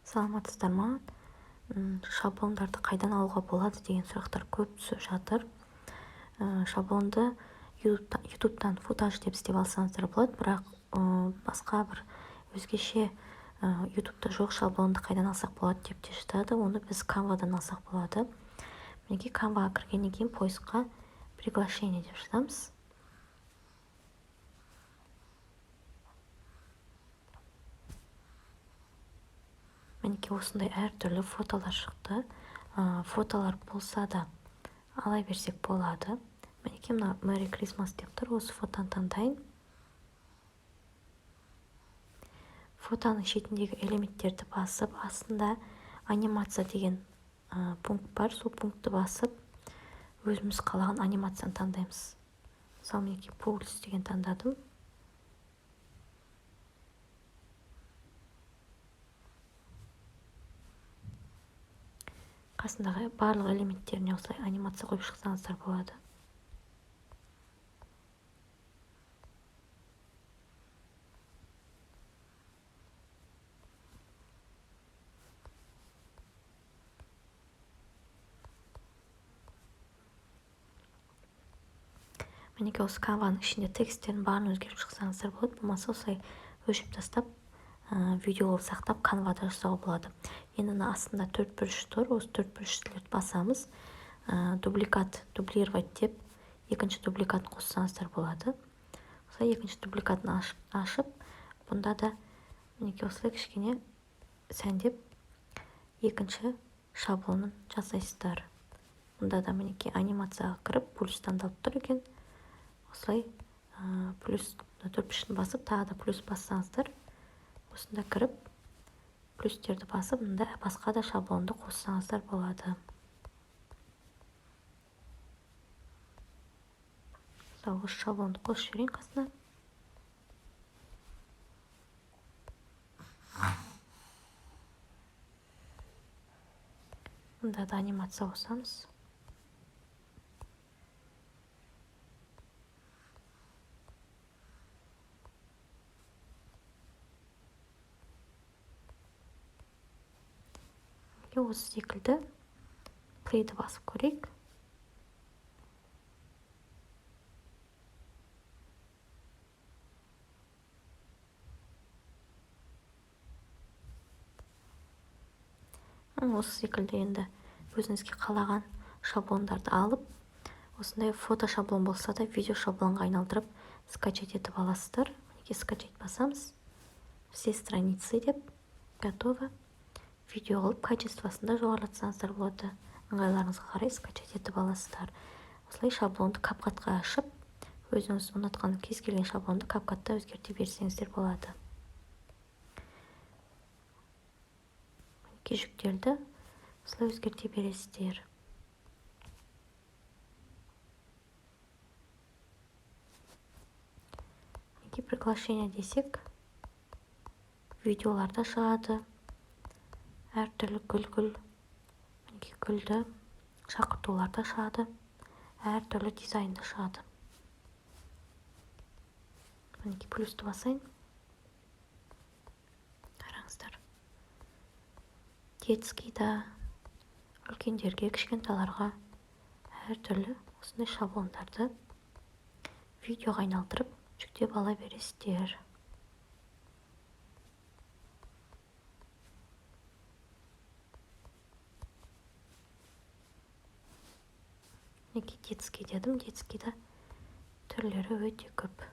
Саламатсыздар ма? Шаблондарды қайдан алуға болады деген сұрақтар көп түсіп жатыр. Шаблонды Ютубтан футаж деп іздеп алсаңыздар болады, бірақ басқа бір өзгеше Ютубта жоқ шаблонды қайдан алсақ болады деп те жатады. Оны біз Canvадан алсақ болады. Мінекей, Canvaға кіргеннен кейін поискқа приглашение деп жазамыз. Мінекей, осындай әртүрлі фотолар шықты. Фотолар болса да ала берсек болады. Мінекей, мына Merry Christmas деп тұр, осы фотоны таңдайын. Фотоның шетіндегі элементтерді басып, астында анимация деген пункт бар, сол пунктті басып, өзіміз қалаған анимацияны таңдаймыз. Мысалы, мінекей, пульс деген таңдадым. Қасындағы барлық элементтеріне осылай анимация қойып шықсаңыздар болады. Мінекей, осы Canvаның ішінде тексттердің барын өзгертіп шықсаңыздар болады. Болмаса осылай өшіріп тастап, видео қылып сақтап Canvада жасауға болады. Енді мына астында төрт бұрыш тұр, осы төрт бұрыштарды басамыз. Дубликат, дублировать деп екінші дубликатын қоссаңыздар болады. Осылай екінші дубликатын ашып, бұнда да мінекей осылай кішкене сәндеп екінші шаблонын жасайсыздар. Бұнда да мінекей анимацияға кіріп плюс таңдалып тұр екен. Осылай, плюс төрт бұрышын басып, тағы да плюс бассаңыздар, осында кіріп плюстерді басып, мында басқа да шаблонды қоссаңыздар болады. Мысалы, осы шаблонды қосып жіберейін қасына. Мында да анимация қосамыз. Осы секілді плейді басып көрейік. Осы секілді енді өзіңізге қалаған шаблондарды алып, осындай фото шаблон болса да видео шаблонға айналдырып скачать етіп аласыздар. Мінекей, скачать басамыз. Все страницы деп готово. Видео қылып качествосын да жоғарылатсаңыздар болады. Ыңғайларыңызға қарай скачать етіп аласыздар. Осылай шаблонды CapCut-қа ашып, өзіңіз ұнатқан кез келген шаблонды CapCut-та өзгерте берсеңіздер болады. Мінекей, жүктелді. Осылай өзгерте бересіздер. Мінекей, приглашение десек, видеолар да шығады. Әртүрлі гүл-гүл, мінекей гүлді шақыртулар да шығады, әртүрлі дизайнда шығады. Мінекей плюсті басайын. Қараңыздар. Детский да, үлкендерге, кішкентайларға әртүрлі осындай шаблондарды видеоға айналдырып жүктеп ала бересіздер. Мінекей, детский дедім, детскийда түрлері өте көп.